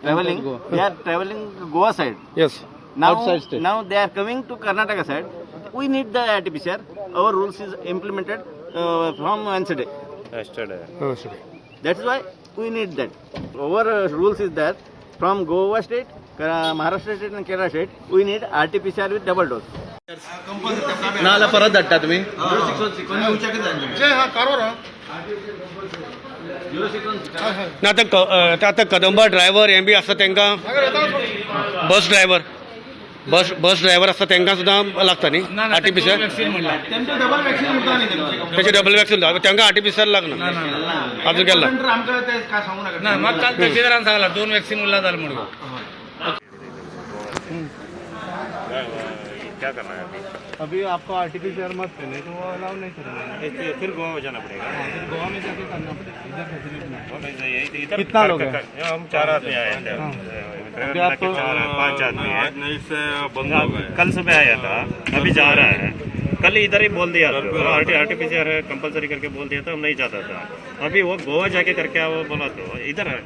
traveling, they are traveling Goa side. Yes. Now, Outside state. Now they are coming to Karnataka side. We need the RT-PCR. Our rules is implemented from Wednesday. That's why we need that. Our rules is that from Goa state, Maharashtra state and Kerala state, we need RT-PCR with double dose. ना जाल्यार परत धाडटा तुमी. ना, आतां ते आतां Kadamba driver हें बी आसता तांकां, बस ड्रायव्हर, बस ड्रायव्हर आसता तांकां सुद्दां लागता न्ही आरटीपीसीआर. तेचे डबल वॅक्सिन तांकां आरटीपीसीआर लागना अजून केला. ना, मग काल तहसीलदारान सांगला दोन वॅक्सिन उरला जालें म्हणून. क्या करना है अभी? अभी आपको आरटीपीसीआर मत करने तो वो अलाउ नहीं करेंगे. फिर गोवा जाना पड़ेगा. हाँ, फिर गोवा में जाके करना पड़ेगा, इधर फैसिलिटी नहीं. यही इधर. कितना लोग हैं? हम चार आदमी आए थे, ड्राइवर अभी मिला आप के तो- चार पांच आदमी है. नहीं से बंद हो गए. कल सुबह आया था, अभी जा रहा है. कल इधर ही बोल दिया था, आरटीपीसीआर कंपलसरी करके बोल दिया था. हम नहीं जाता था. अभी वो गोवा जाके करके आओ बोला तो इधर है.